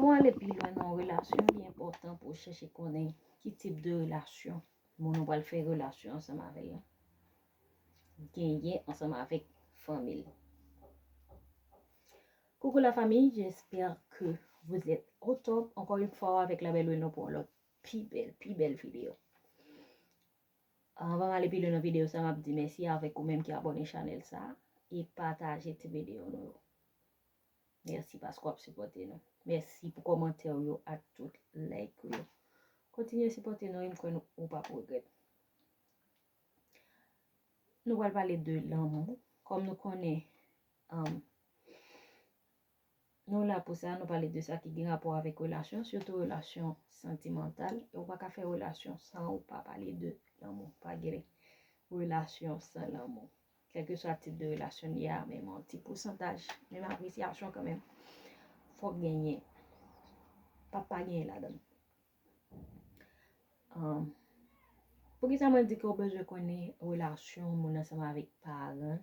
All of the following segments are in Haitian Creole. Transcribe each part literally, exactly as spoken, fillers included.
Pou ale pi lwen nan yon relasyon, li enpòtan pou w chèche konnen ki tip de relasyon moun ou pral fè relasyon ansanm avè l lan genyen ansanm avèk fanmi l. Coucou la famille, j'espère que vous êtes au top. Encore une fois, avec la belle Wino pour l'autre pi bèl, pi bèl videyo. Anvan m ale pi lwen nan videyo sa, m ap di mèsi avèk ou menm ki abòne chanèl sa e pataje ti videyo nou yo. Mèsi paske w ap sipòte nou. Mèsi pou kòmantè w yo ak tout like ou yo. Kontinye sipòte nou e m kwè nou, ou p ap regrèt. Nou pral pale de lanmou. Kòm nou konnen, um, nou la pou sa, nou pale de sa ki gen rapò avèk relasyon, sitou relasyon santimantal. E ou pa ka fè relasyon san ou pa pale de lanmou. Pa gen relasyon san lanmou. Kèlkeswa tip de relasyon li a, menm yon ti pousantaj, menm apresyasyon kanmenm, fòk genyen. Pa pa genyen ladan l. Um, poukisa mwen di ke w bezwen konnen relasyon moun ansanm avèk paran,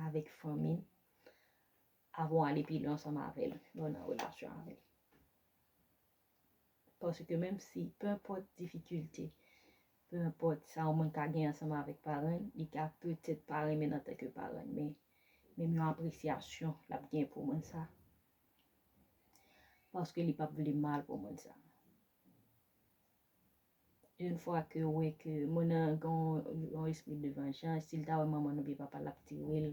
avèk fanmi, avan w ale pi lwen ansanm avè l, lè w nan relasyon avè l? Paske menm si, pe enpòt difikilte, pe enpòt sa yon moun ka gen ansanm avèk paran, li ka petèt pa renmen l antanke paran, men menm yon apresyasyon l ap gen pou moun sa. Paske li p ap vle mal pou moun sa. Yon fwa ke w wè ke moun nan gen yon, yon espri de vanjans, si l ta wè manman l oubyen papa l ap tire l,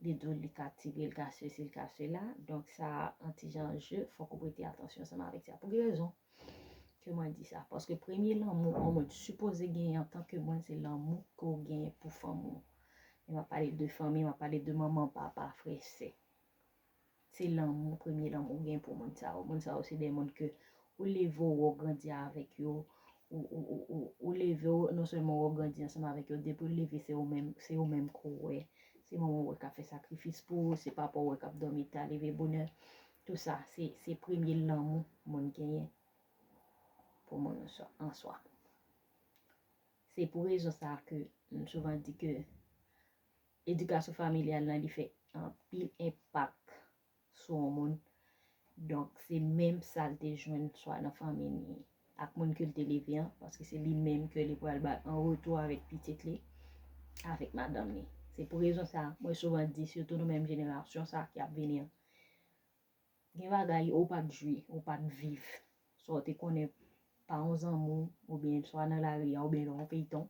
li di w li ka tire l, ka sesi, l ka sela. Donk sa an ti jan je, fòk ou prete atansyon ansanm avèk sa. Pou ki rezon ke mwen di sa? Paske premye lanmou yon moun sipoze genyen antanke moun, se lanmou ke w genyen pou fanmi w. E m ap pale de fanmi, m ap pale de manman, papa, frè, sè. Se lanmou, premye lanmou w gen pou moun sa yo. Moun sa yo se de moun ke ou leve w, ou grandi avèk yo, ou, ou, ou, ou, ou leve w, non sèlman ou grandi ansanm avèk yo, depi w leve se ou menm, se ou menm ke w wè. Se manman w wè k ap fè sakrifis pou ou, se papa w wè k ap dòmi ta, leve bonè. Tout sa, se, se premye lanmou moun genyen pou moun an swa, an swa. Se pou rezon sa a ke m souvan di ke edikasyon familyal lan, li fè anpil enpak sou yon moun. Donk, se menm sa l te jwenn swa nan fanmi li ak moun ke l te leve an, paske se li menm ke li pral bay an retou avèk pitit li, avèk madanm li. Se pou rezon sa a, mwen souvan di, sitou nou menm jenerasyon sa a ki ap vini an, gen bagay ou pa t jwi, ou pa t viv. Sa w te konnen pa yon zanmi w, oubyen swa nan lari a, oubyen nan yon feyton,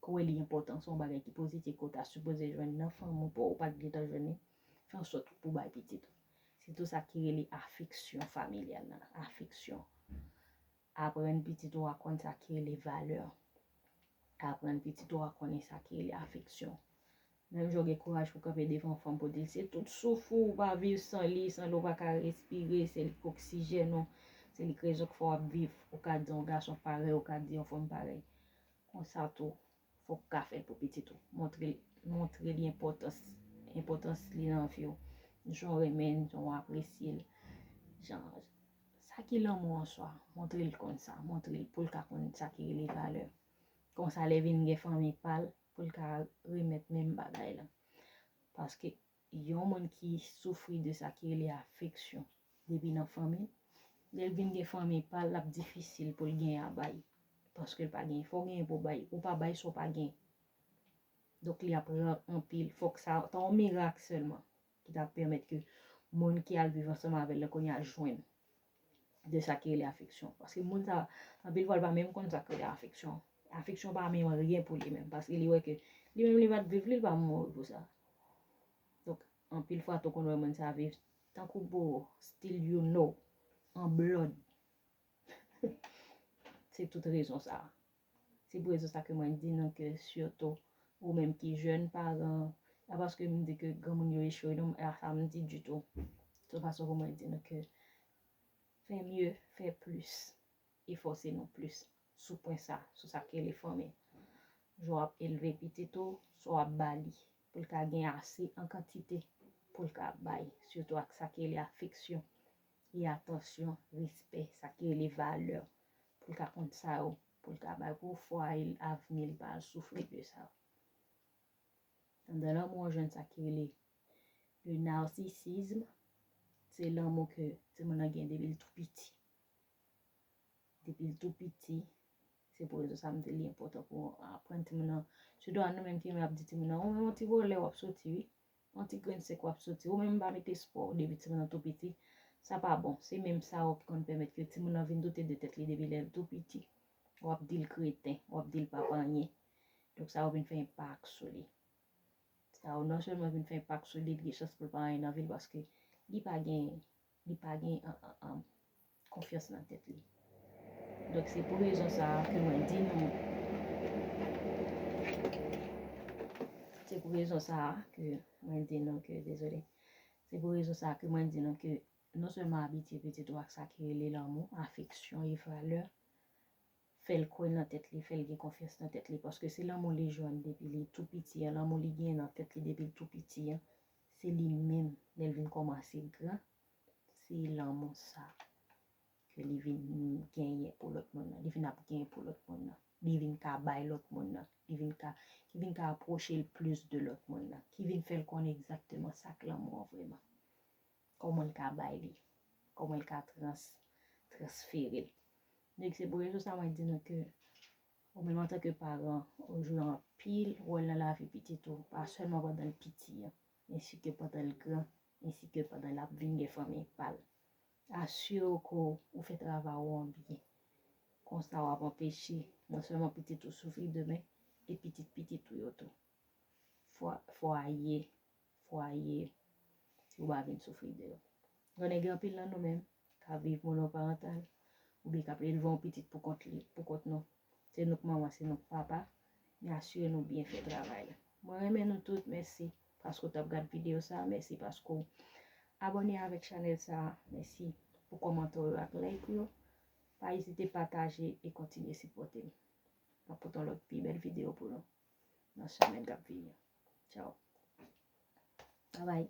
ke w wè li enpòtan, se yon bagay ki pozitif ke w ta sipoze jwenn nan fanmi w, pou ou pa t gentan jwenn li, fè ansòt pou w bay pitit ou. Se tou sa ki rele afeksyon familyal lan, afeksyon. Aprann pitit ou a konn sa ki rele valè. Aprann pitit ou a konnen sa ki rele afeksyon. Menm jan w gen kouraj pou w kanpe devan yon fanm pou w di l se tout souf ou, ou pa viv san li, san li w pa ka respire, se li k oksijèn ou, se li k rezon k fè w ap viv. Ou ka di yon gason parèy, ou ka di yon fanm parèy. Konsa tou, fòk ou ka fè l pou pitit ou. Montre, montre li enpòtans, enpòtans li nan vi w. Jan w renmen l, jan w apresye l. Jan, sa ki lanmou an swa, montre l konn sa, montre l pou l ka konn sa ki rele valè. Konsa, lè vin gen fanmi pa l, pou l ka remèt menm bagay lan. Paske yon moun ki soufri de sa ki rele afeksyon depi nan fanmi l, lè l vin gen fanmi pa l, l ap difisil pou l gen a bay. Paske l pa gen, fò w gen pou bay. Ou pa bay sa w pa gen. Donk, li ap ra anpil. Fòk sa ta yon mirak sèlman ki ta pèmèt ke moun ki al viv ansanm avè l lan kounye a jwenn de sa ki rele afeksyon. Paske moun sa, anpil fwa, l pa menm konn sa ki rele afeksyon. Afeksyon pa menm anyen pou li menm, paske li wè ke li menm li pa t viv li, li pa mouri pou sa. Donk, anpil fwa, tou konn wè moun sa viv tankou bo, still you know, an blòd. Se tout rezon sa. Se pou rezon sa ke mwen di nou ke sitou ou menm ki jèn paran, a paske m di ke granmoun yo echwe, non, a sa m di ditou. Se yon fason pou mwen di nou ke fè mye, fè plis, efòse nou plis sou pwen sa, sou sa ki rele fanmi. Jan w ap elve pitit ou, sa w ap ba li, pou l ka gen ase an kantite pou l ka bay, sitou ak sa ki rele afeksyon e atansyon, respè, sa ki rele valè, pou l ka konn sa yo, pou l ka bay pou fwaye l, avni l, pa al soufri de sa yo. Anndan lanmou an jwenn sa ki rele le narcissisme, se lanmou ke timoun nan gen depi l tou piti. Depi l tou piti, se pou rezon sa m di li enpòtan pou aprann timoun nan. Sitou a nou menm ki renmen ap di timoun nan, ou menm yon ti vòlè w ap soti wi. Yon ti grenn sèk w ap soti. Ou menm pa mete espwa w depi timoun nan tou piti. Sa pa bon. Se menm sa w ap konn pèmèt ke timoun nan vin doute de tèt li depi lè l tou piti. W ap di l kreten, w ap di l pa pa anyen. Donk sa yo vin fè enpak sou li. Sa yo non sèlman vin fè enpak sou li, li gen chans pou l pa anyen nan vi l paske li pa gen, li pa gen an, an, an, konfyans nan tèt li. Donk se pou rezon sa a ke mwen di nou, se pou rezon sa a ke mwen di nou ke, dezole, se pou rezon sa a ke mwen di nou ke non sèlman abitye pitit ou ak sa ki rele lanmou, afeksyon e valè, fè l kwè nan tèt li, fè l gen konfyans nan tèt li, paske se lanmou li jwenn depi li tou piti an, lanmou li gen nan tèt li depi l tou piti an, se li menm, lè l vin kòmanse gran, se lanmou sa ke li vin genyen pou lòt moun nan, li vin ap genyen pou lòt moun nan, li vin ka bay lòt moun nan, li vin ka, ki vin ka apwoche l plis de lòt moun nan, ki vin fè l konnen egzakteman sa k lanmou an vrèman. Kòman l ka bay li, kòman l ka trans, transfere l. Donk se pou rezon sa mwen di nou ke ou menm antanke paran, ou jwe anpil wòl nan lavi pitit ou, pa sèlman pandan l piti an, ensi ke pandan l gran, ensi ke pandan l ap vin gen fanmi pa l. Asire w ke ou fè travay ou an byen. Konsa w ap anpeche non sèlman pitit ou soufri demen, e pitit pitit ou yo tou. Fwa, fwaye, fwaye, yo pa vin soufri de yo. Konnen gen anpil nan nou menm k ap viv monoparantal, oubyen k ap elve yon pitit pou kont li, pou kont nou. Se nou k manman, se nou k papa, men asire nou byen fè travay la. Mwen renmen nou tout, mèsi paske w t ap gad videyo sa, mèsi paske w abòne avèk chanèl sa, mèsi pou kòmantè w yo ak like ou yo. Pa ezite pataje e kontinye sipòte m. M ap pote yon lòt pi bèl videyo pou nou nan semèn k ap vini. Tchao. Babay.